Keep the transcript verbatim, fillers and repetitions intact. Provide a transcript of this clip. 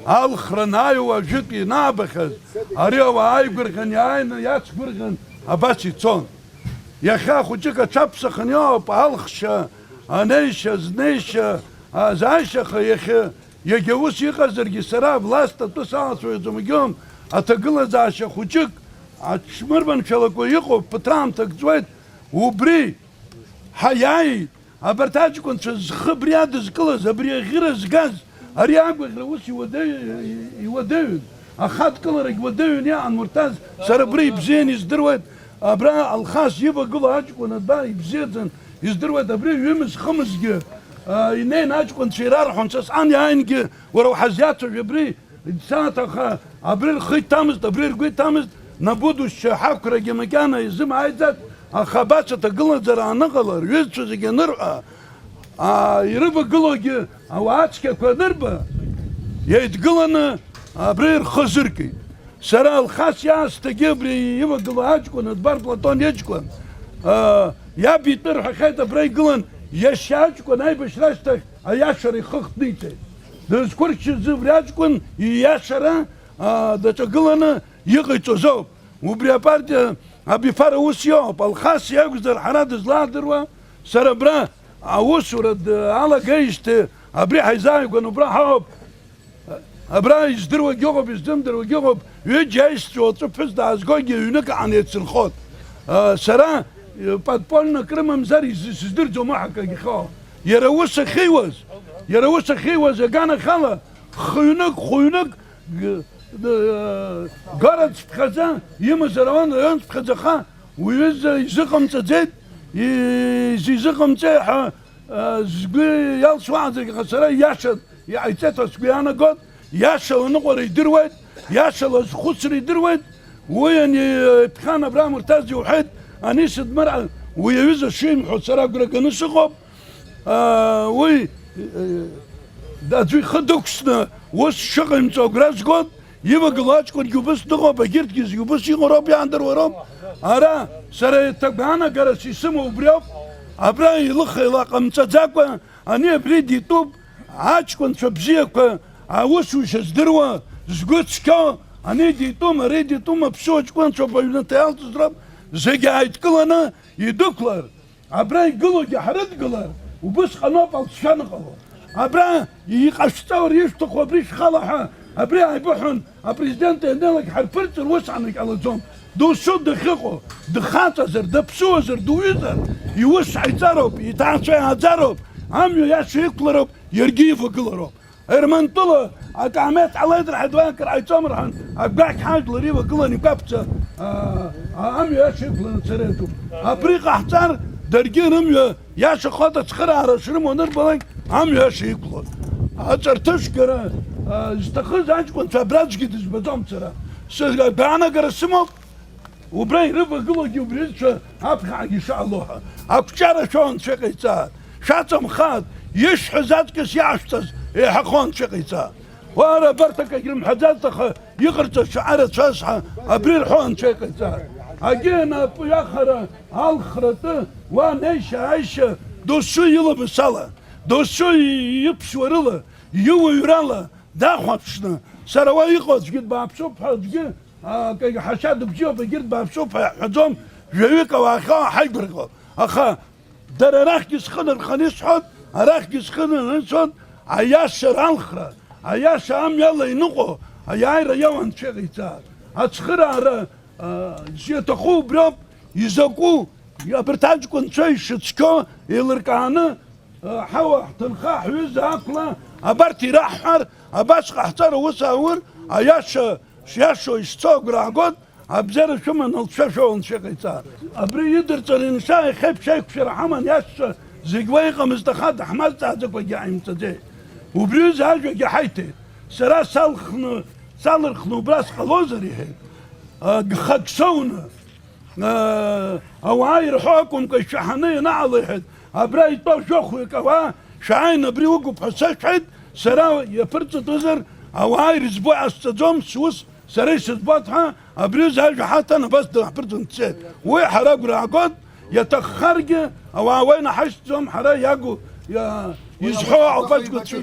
Алхра анааиуа ажәытә ианаабахьаз, ари ауаа ааигәырӷьан иааины иацгәырӷьан абас ицон. Иахьа хәыҷык аҽаԥсахын иоуп, алхшьа, анеишьа, знеишьа, азааишьаха иахьа, иагьа ус иҟазаргьы, сара авласт атәы салацәажәаӡом, егьаум, аҭагылазаашьа хәыҷык аҽшмырманшәалакәа иҟоуп, ԥыҭраамҭак ҵуеит, убри ҳаиааит. Абарҭ аҷкәынцәа зхы абри адызкылаз, абри аӷьыра згаз, ари агәаӷьра ус иуадаҩ-, иуадаҩын, ахаҵгыларагь уадаҩын иаанмырҭаз, сара абри ибзианы издыруеит, абра Алхас ивагылоу аҷкәын аба ибзиаӡан издыруеит, абри ҩымыз-хымызгьы, а, инеин аҷкәынцәа ирарҳәон, сасҟан иааингьы, уара уҳазиацәажәа абри, Ицаҭаха абри рхы иҭамызт, абри ргәы иҭамызт, на будущее ҳақәрагьы макьана изымааиӡац, аха абас аҭагылазаара аныҟала, рҩызцәа зегьы анырҳәа, аа, ирывагылоугьы ауаа цқьақәа анырба, еидгыланы абри рхы азыркит. Сара Алхас иаасҭагьы абри ивагылоу аҷкәын, Адбар Платон иҷкәын, аа, иаб итәы рҳәахьеит, абра игылан иашьа аҷкәын аибашьра ашьҭахь аиашара ихы хҭниҵеит. Дызқәыршьыз убри аҷкәын ииашара, аа, даҿагыланы иҟаиҵоз ауп. Убри апартиа абиԥара ус иоуп, Алхас иакәзар ҳара дызлаадыруа, сара абра аусура д-, алагеижьҭеи абри ҳаизааигәан убра ҳауп. Абра издыруагьы ыҟоуп, изымдыруагьы ыҟоуп, ҩыџьа аишьцәа уаҵәы ԥҳәыс даазгогьы ҩнык аҟны еицырхот. Сара, э, подпольно акрымамзар из-, сыздырӡом аҳ акагьы хьоу. Иара ус ахьиуаз, иара ус ахьиуаз аганахьала хҩнык, хәҩнык, г-, д-, э, городцыԥхьаӡа имазар ауан, раионцыԥхьаӡаха уҩыза изыҟамҵаӡеит, и-, изы-, изыҟамҵеи ҳәа, э, згәы иалсуаанӡагьы, аха сара иашан иҟаиҵеит ҳәа сгәы иаанагон, иашала аныҟәара идыруеит, иашала азхәыцра идыруеит, уи ани-, иԥхьан Абрам Мурҭаз иуҳәеит, ани сыдмырҟа, уи аҩыза шимҳәо сара агәра ганы сыҟоуп, аа, уи, э, аӡәы ихы дықәсны ус шыҟаимҵо агәра згон, ивагылоу аҷкәынгьы убыс дыҟоуп, егьырҭгьы зегьы убыс иҟоу роуп, иаандыруа роуп. Ара сара еиҭагәаанагарас исымоу убриоуп, абра илыха-ила ҟамҵаӡакәа, ани абри дитәуп, аҷкәынцәа бзиақәа, аусушьа здыруа, згәы цқьоу, ани дитәума, ари дитәума, аԥсуа ҷкәынцәоуп, аҩнаҭа иалҵыз роуп, зегьы ааидкыланы идәықәлар, абра игылоугьы ҳрыдгылар, убысҟаноуп алҵшәа аныҟало. Абра иҟашәҵауар ишәҭаху абри шәхала ҳәа, абри ааибыҳәон, апрезидент ианнеилак ҳарԥырҵыр ус ҳанаҟьалаӡом. Досу дахьыҟоу, дхаҵазар, даԥсуазар, дуҩызар, иус ҳаиҵароуп, иҭаацәа иааӡароуп, амҩа иаша иқәлароуп, иаргьы ивагылароуп. Ермантәыла акаамеҭ ҟалеит рҳәеит, уи акыр ҟаиҵом рҳәан, агәақь ҳажәлар ивагылан игәаԥца, аа, амҩа иаша иқәланы ацара иаҿуп. Абри ҟаҳҵар, даргьы рымҩа иаша хот ацхыраара шрымоу анырбалак, амҩа иаша иқәлон. Аҵарҭышгара, аа, зҭахыз аҷкәынцәа абраӡәгьы дызбаӡом сара. Сгәаанагара сымоуп. Убра ирывагылоугьы убри рыцәа аԥхьагьы ишаало ҳәа. Ақәҿиара шәоу Анцәа иҟаиҵааит. Шәаҵамхааит, ишәҳәаз аҵкыс иаашәҵаз еиҳахо Анцәа иҟаиҵааит. Уара абарҭ акагь рымҳәаӡац, аха иҟарҵаз шәаҟа рацәаз ҳәа абри рҳәо Анцәа иҟаиҵааит. Агьи анапы ҩахара алхратәы уа неишьа-ааишьа досу иламысала, досу иԥсуарыла, иуаҩрала дахәаԥшны, сара уа иҟоу аӡәгьы дбааԥсуп ҳәа аӡәгьы Акагь ҳашьа дыбзиоуп, егьырҭ бааԥсуп ҳәа иаҳҳәаӡом, жәаҩык ауаа ахьаа ҳаигәырӷьо. Аха дара арахьгьы схы нырханы исҳәоит, арахьгьы схы нырханы исҳәоит, аиаша ралхра, аиаша амҩала иныҟәо аиааира иауа Анцәа иҟаиҵааит. Ацхыраара, а, зиаҭаху убриоуп, изакәу, абарҭ аҷкәынцәа ишыцқьоу еилыркааны, Ҳауа, ҳҭынха, ҳҩыза ақәла, абарҭ ираҳҳәар, абас ҟаҳҵар, аус ааур, аиаша шиашоу ишцо агәра аагоит, абзиара шәыманы алҵшәа шәоу Анцәа иҟаиҵа. Абри идырҵар инша, иахьа еиԥш аиқәшәара ҳаман иашьцәа зегь уа иҟамызт, аха даҳмазҵааӡакәагьы ҳаимҵаӡеит. Убри аҩыза ажәагьы ҳаиҭеит. Сара салхны, салырхны убра сҟалозар, иҳәеит, гхак соуны. Ауаа ирҳәо акәымкәа, ишәаҳаны ианаалеиҳәеит, абра итәоу жәохәҩык ауаа, шәааины абри угуп ҳәа сашәҳәеит, сара иаԥырҵатәызар, ауаа ирызбо ҟасҵаӡом, сус сара исызбоит ҳәа, абри азы ажәа ҳаҭан, абас даҳԥырҵын дцеит. Уи ҳара агәра аагоит, иаҭаххаргьы, ауаа уа инаҳашьҭӡом, ҳара иагу, иа-, изҳәо ауп аҷкәынцәа.